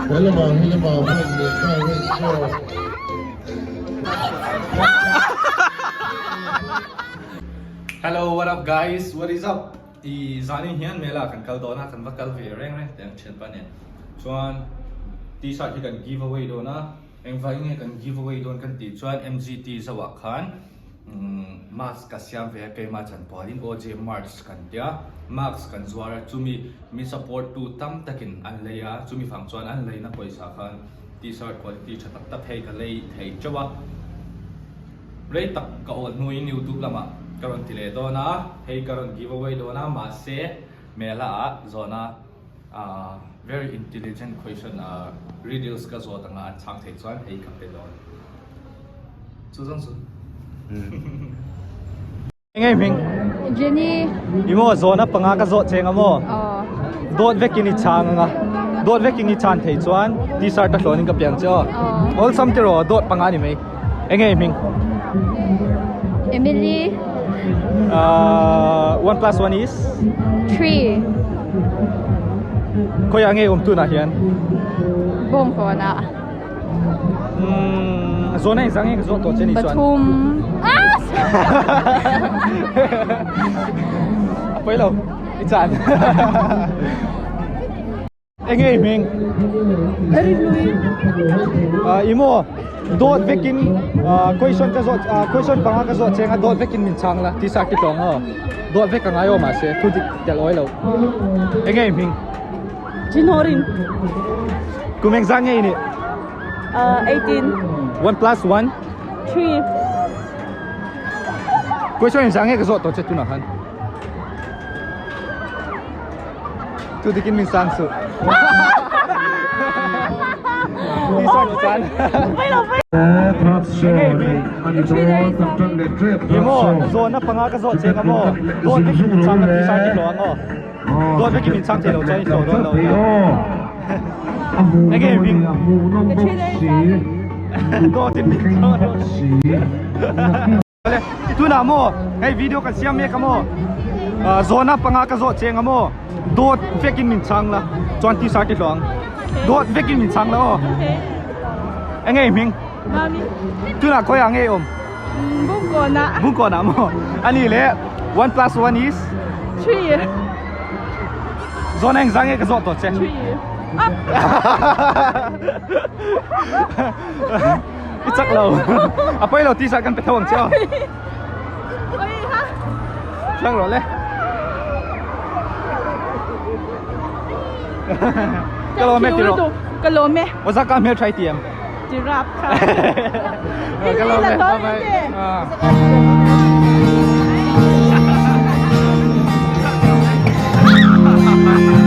He lamah he lamah bike leh car race pawh. Hello what up guys what is up i zanin hian mela kan kal dawn a kan va kal ve reng reng teh ang thianpa nen chuan t-shirt hi kan give away dawn a engvai nge kan give away dawn kan tih chuan MGT zoah khan Mask ka siam ve a keimah chan pualin OJ merch kan tia mask kan zuar a chumi min support tu tam takin an lei a chumi vang chuan an leina pawisa khan t-shirt quality tha tak tak hei ka lei thei teuh a rei tak ka awl hnuin youtube lamah ka rawn ti leh dawn a hei ka rawn give away dawn a mahse mela ah zawhna ah very intelligent question ah riddles ka zawt anga an chhang thei chuan hei ka pe dawn. Chu zawng chu. Eng nge hming? Jenny. I maw zawhna panga ka zawh cheng a maw? Aw. Dawt vekin i chhang anga. Dawt vekin i chhan thei chuan t-shirt a hlawnin ka piang che aw. Aw. Awlsam tiraw dawt panga ni mai. Eng nge hming? Emily. Uh, 1 plus 1 is? 3. Khawiah nge awm tunah hian? Bawngkawnah. Umm zawn a inzang nge ka zawh tawh che ni chuan. Pathum. A pawi lo i chan. Eng nge i hming? Ah i maw dawt vekin question ka zawh question panga ka zawh cheng a dawt vekin min chhang la tisa ki tawng aw dawt vek ka ngai aw mahse thu dik tel awi lo. Eng nge i hming? Chinorin. Kum engzah nge i nih? 18. 1 plus 1? 3. Question engzah nge ka zawh tawh che tunah khan? Tu dikin min sang suh. Emaw zawhna panga ka zawh che anga maw? Dawt vekin min chhang ka ti sang ti hlawh ang aw. Dawt vekin min chhang thei lo chuan i hlawh dawn lo nia. Enge i hming? Dawtin min chhang lo. Tunah maw hei video kan siam mek a maw? Zawhna panga ka zawh che anga maw? Dawt vekin min chhang la chuan t-shirt i hlawh ang. Dawt vekin min chhang la aw. Enge i hming? Tunah khawiah nge i awm? Bungkawnah. Bungkawnah maw? Ani le 1 plus 1 is? 3. Zawhna engzah nge ka zawh tawh che? 3. I chak lo. A pawi lo t-shirt kan pe tho ang che aw. Thlang rawh le. Ka lawm e ti rawh. Ka lawm e. Ozaka hmel tha i ti em? Ti rap kha. Ka lawm e. Bye bye.